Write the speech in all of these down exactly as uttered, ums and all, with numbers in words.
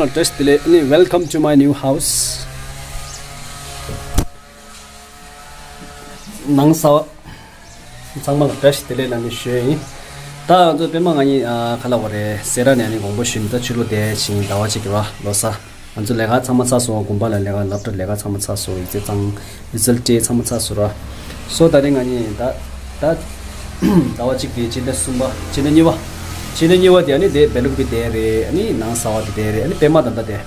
བཀྲ་ཤིས་བདེ་ལེགས། ཨ་ནི། Welcome to my new house. ནང་གསར་པ་ཚང་མ་ལ་བཀྲ་ཤིས་བདེ་ལེགས་ལབ་ནས་ཞུ་ཡ་ཡིན། ད་ང་ཚོ་པད་མ་ང་གཉིས་ཨ་ག་ལབ་དགོས་རེད། སེ་ར་ནས་ཨ་ནི་དགོངས་པ་ཞུས་ནས་ད་ཕྱི་ལོགས་བསྡད་ཕྱིན་ཟླ་བ་གཅིག་གི་ར་ལོ་གསར། ང་ཚོ་ལས་ཀ་ཚང་མ་ཚར་སོང་། དགོན་པ་ལ་ལས་ཀ་སློབ་གྲྭ་ལས་ཀ་ཚང་མ་ཚར་སོང་། ཡིག་ཚད་གཙང་ཡིག་ཚད་སྤྲད་ཚང་མ་ཚར་སོང་ར། སོ་ད་རེས་ང་གཉིས་ད་ད་ཟླ་བ་གཅིག་གི་ཕྱི་ཟླ་གསུམ་པ། ཕྱི་ཟླ་གཉིས་པ། ཕྱི་ཟླ་གཉིས་པ་དེ་ཨ་ནི་དེ་བེ་ལུག་པི་དེ་རེད། ཨ་ནི་ནང་གསར་པ་དེ་དེ་རེད། ཨ་ནི་པད་མ་ད་ལྟ་དེ།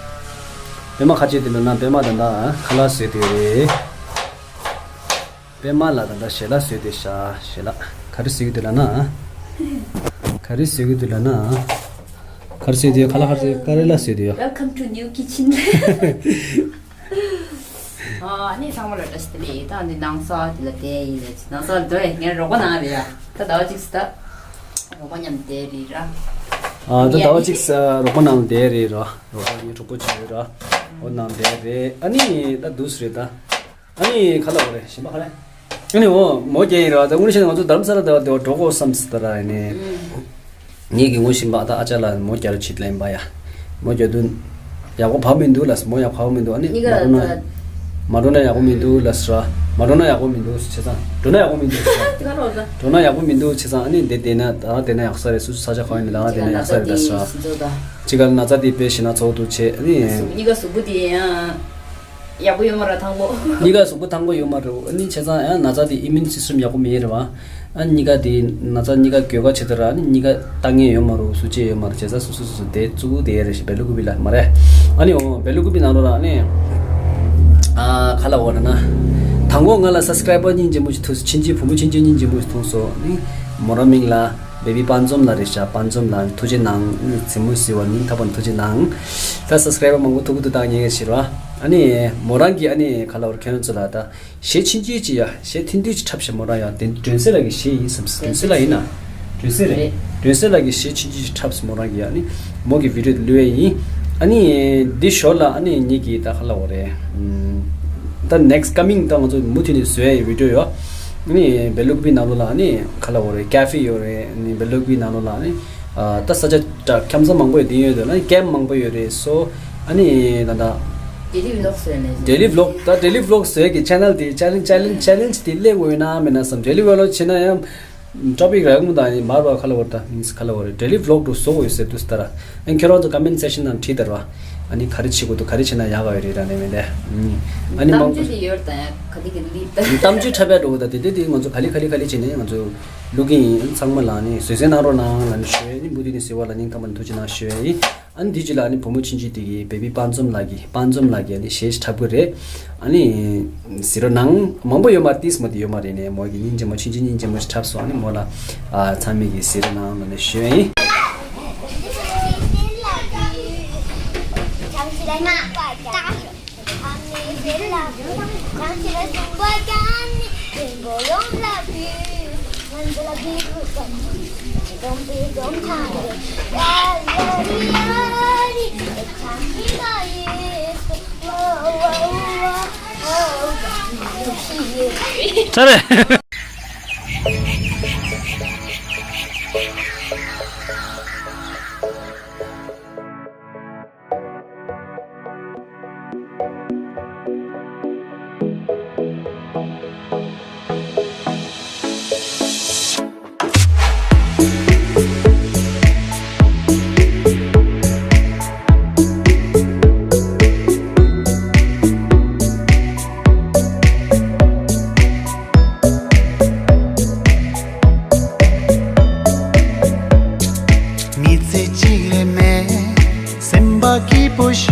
པད་མ་ཁ་ཆེ་དེ་ལ་ན་པད་མ་ད་ལྟ་ཁ་ལག་བཟོས་དེ་རེད། པད་མ་ལ་ད་ལྟ་ཞལ་ལག་བཟོས་ཏེ་བཞག་ཞལ་ལག་ག་རེ་བཟོས་ཀྱི་འདུག་ལབ་ན། ག་རེ་བཟོས་ཀྱི་འདུག་ལབ་ན། ག་རེ་བཟོས་ཏེ་ཡོད། ཁ་ལག་ག་རེ་བཟོས། ཀ་རེ་ལ་བཟོས་ཏེ་ཡོད། Welcome to new kitchen. ཨ་ནི་ཚང་མ་ལ་བཀྲ་ཤིས་བདེ་ལེགས། ད་ནི་ནང་གསར་དེ་ལ་བསྡད་ཡིན་ལས། ནང་གསར་ལ་འགྲོ་ཡ་ངའི་རོགས་པ་ནང་རེད་ཡ། ད་ཟླ་བ་གཅིག་ཙམ་ད་རོགས་པ་མཉམ་བསྡད་རེད་ར། ཨ་ད་ཟླ་བ་གཅིག་ཙམ་རོགས་པ་ནང་བསྡད་རེད་ར། རོགས་པ་ངའི་གྲོགས་པོ་ཅིག་ཡོད་ར། འོ་ནང་བསྡད་རེད། ཨ་ནི་ད་འདུག་སེ་རེད་ད། ཨ་ནི་ག་ལབ་དགོས་རེད། གཞན་པ་ག་རེ། ཨ་ནི་འོ་མོ་རྒྱན་ཡིན་ར། ད་དངོས་གནས་བཤད་ན་ང་ཚོ་རྡ་རམ་ས་ལ་དེ་བ་དེ་བ་འགྲོ་དགོས་བསམ་སྲིད་ད་ར། ཨ་ནི་ངེད་ཀྱི་ངོ་ཤེས་པ་ད་ཨ་ཅག་ལ་མོ་རྒྱག་རོགས་བྱེད་ལབ་ཡིན་པ་ཡ། མོ་རྒྱག་དུས་ཡག་པོ་བབས་མི་འདུག་ལབ། མོ་ཡག་པོ་བབས་མི་འདུག་ཨ་ནི་གཉིས་ཀ་མ་འགྲོ་ན་ད་མ་འགྲོ་ན་ཡག་པོ་མི་འདུག་ལབ་སོང་ར། མ་འགྲོ་ན་ཡག་པོ་མི་འདུག་བྱས་ཙང་འགྲོ་ན་ཡག་པོ་མི་འདུག་ཟེར། དེ་ག་ལོ་ཟ། འགྲོ་ན་ཡག་པོ་མི་འདུག་བྱས་ཙང་ཨ་ནི་འདི་བསྡད་ན་ད་བསྡད་ན་ཡག་ས་རེད། སུ་ས་ཆ་གང་ཡིན་ན་ད་བསྡད་ན་ཡག་ས་རེད་ལབ་སོང་ར། གཅིག་ག་ན་ཚ་དེ་དཔེ་ཞེ་ན་ཚ་པོ་འདུག་བྱས། ཨ་ནི་གཉིས་ཀ་གཟུགས་པོ་དེ་ཡང་ཡག་པོ་ཡོད་མ་རེད། ཐང་པོ། གཉིས་ཀ་གཟུགས་པོ་ཐང་པོ་ཡོད་མ་རེད། ཨ་ནི་བྱས་ཙང་ཡང་ན་ཚ་དེ་ཨི་མིའུན་སིས་ཊམ་ཡག་པོ་མེད་རེད་བ། ཨ་གཉིས་ཀ་དེ་ན་ཚ་གཉིས་ཀ་འགོས་ཁ་བྱེད་དུ་ར། ཨ་ནི་གཉིས་ཀ་ལྟ་མཁན་ཡོད་མ་རེད། སུ་གཅིག་ཡོད་མ་རེད། བྱས་ཙང་སུ་སུ་སུ་སུ་དེ་བཙུགས་དེ་རེད་ཤི་བེ་ལུ་ཀུ་པི་ལ་མ་རེད། ཨ་ནི་འོ་བེ་ལུ་ཀུ་པི་ནང་ལོགས་ལ་ཨ་ནི་ཨ་ག་ལབ་དགོས་རེད་ན། དང་པོ་ང་ལ་སབ་སི་ཀ་རའི་བར་སྙིང་རྗེ་མོ་ཞིག་ཐུག་སོང་། ཆིན་ཅི་བུ་མོ་ཆིན་ཅི་སྙིང་རྗེ་མོ་ཞིག་ཐུག་སོང་། ཨ་ནི་མོ་རང་མིང་ལ་བེ་བི་པན་ཛོམ་ལ་རེད་ཤག་པན་ཛོམ་ལ་ཐུགས་རྗེ་གནང་། ཨ་ནི་མཚན་མོ་བཟི་བ་སྙིང་ཐག་པ་ནས་ཐུགས་རྗེ་གནང་། ད་སབ་སི་ཀ་རའི་བར་མང་པོ་ཐུག་གི་འདུག་ད་ངེད་ཀྱི་ཕྱིར་ར། ཨ་ནི་མོ་རང་གིས་ཨ་ནི་ག་ལབ་དགོས་རེད། ཁྱེད་རང་ཚོ་ལ་ད་གཞས་ཆུང་ཆུང་ཅིག་ཡ། གཞས་ཐུང་ཐུང་ཅིག་འཁྲབ་ཤག་མོ་རང་ཡ། དེ་སྒྲོན་གསལ་ལགས་ཀྱི་གཞས་ཡིན་བསམ། སྒྲོན་གསལ་ལགས་ཡིན་ན། སྒྲོན་གསལ་རེད། རེད། སྒྲོན་གསལ་ལགས་ཀྱི་གཞས་ཆུང་ཆུང་ཅིག་འཁྲབ་ཤག་མོ་རང་གིས་ཡ། ཨ་ནི་མོ་གི་བི་ཌི་ཡོ་དེ་བླུགས་ཡ་ཡིན། ཨ་ནི་འདི་ཞོར་ལ་ཨ་ནི་ངེད་ཀྱི་ད་ག་ལབ་དགོས་རེད། ཨམ། ད་ནེག་སི་ཊི་ཀ་མིང་ད་ང་ཚོ་མུ་མཐུད་ནས་བཟོ་ཡ་ཡི་བི་ཌི་ཡོ་ཡོད། ཨ་ནི་བེ་ལུ་ཀུ་པི་ནང་ལོགས་ལ་ཨ་ནི་ག་ལབ་དགོས་རེད། ཀེ་ཧྥེ་ཡོད་རེད། ཨ་ནི་བེ་ལུ་ཀུ་པི་ནང་ལོགས་ལ་ཨ་ནི། ཨ། ད་ས་ཆ་འདྲ་ཁྱམས་ཚང་མང་པོ་ཡོད། དེ་ཡོད་དོ་ན་ཀེམ་མང་པོ་ཡོད་རེད། སོ་ཨ་ནི་ད་ལྟ་ཌེ་ལི་བི་ལོག་བཟོས་ནས། ཌེ་ལི་བི་ལོག་ད་ཌེ་ལི་བི་ལོག་བཟོས་ཀྱི་ཆེ་ནལ་དེ་ཆེ་ལེན་ཆེ་ལེན་ཆེ་ལེན་དེ་སླེབས་དགོས་ཡོད་ན་མེད་ན་བསམ། ཌེ་ལི་བི་ལོག་བྱས་ན་ཡང་ཊོ་པིག་རག་མོ་དང་ཡིན་མར་བ་ག་ལབ་དགོས་རེད། ད་མིན་སི་ག་ལབ་དགོས་རེད། ཌེ་ལི་བི་ལོག་དུ་བཟོ་དགོས་ཡོད་ཟེར་དུས་ལྟར། ཨ་ནི་ཁྱོད་རང་ཚོ་ཀོ་མེན་ཊི་སེག་ཤན་ནང་བྲིས་དར་བ། ཨ་ནི་ག་རེ་བྱེད་དགོས་འདུག་ག་རེ་བྱས་ན་ཡག་ག་ཡོད་རེད་ར་ནས་མེད་དེ། ཨ་ནི་མང་པོ་གཏམ་རྒྱུད་དེ་ཡོད་དང་ཡ་ག་དེ་ག་དེ་ལིབ་ད། གཏམ་རྒྱུད་འཁྲབ་ཡ་འགྲོ་གི་ད། དེ་དེ་དེ་ང་ཚོ་ག་ལེ་ག་ལེ་ག་ལེ་བྱས་ནས་ང་ཚོ་བླུག་གི་ཡིན། ཚང་མ་ལ་ནི་བཟོད་བསྲན་གནང་རོགས་གནང་ལབ་ནས་ཞུ་ཡ་ཡིན། མུ་མཐུད་ནས་གཟིགས་པ་ལ་སྙིང་ཐག་པ་ནས་ཐུགས་རྗེ་གནང་ཞུ་ཡ་ཡིན། ཨ་ནི་དེ་རྗེས་ལ་ཨ་ནི་བུ་མོ་ཆུང་ཆུང་དེ་གི་བེ་བི་པན་ཛོམ་ལགས་ཀྱི་པན་ཛོམ་ལགས་ཀྱི་ཨ་ནི་གཞས་ཞིག་འཁྲབ་གི་རེད། ཨ་ནི་གཟིགས་རོགས་གནང་། མང་པོ་ཡོད་མ་རེད། ཏིས་མོ་དེ་ཡོད་མ་རེད་ནས་མོ་གི་སྙིང་རྗེ་མོ་ཆུང་ཆུང་སྙིང་རྗེ་མོ་ཞིག་འཁྲབ་སོང་། ཨ་ནི་མོ་ལ་ཨ་ཚང་མས་ཀྱི་གཟིགས་རོགས་གནང་ལབ་ནས་ཞུ་ཡ་ཡིན། ཚར་རེད། མི་ཚེ་གཅིག་ལས་མེད། སེམས་པ་སྐྱིད་པོ་ཞིག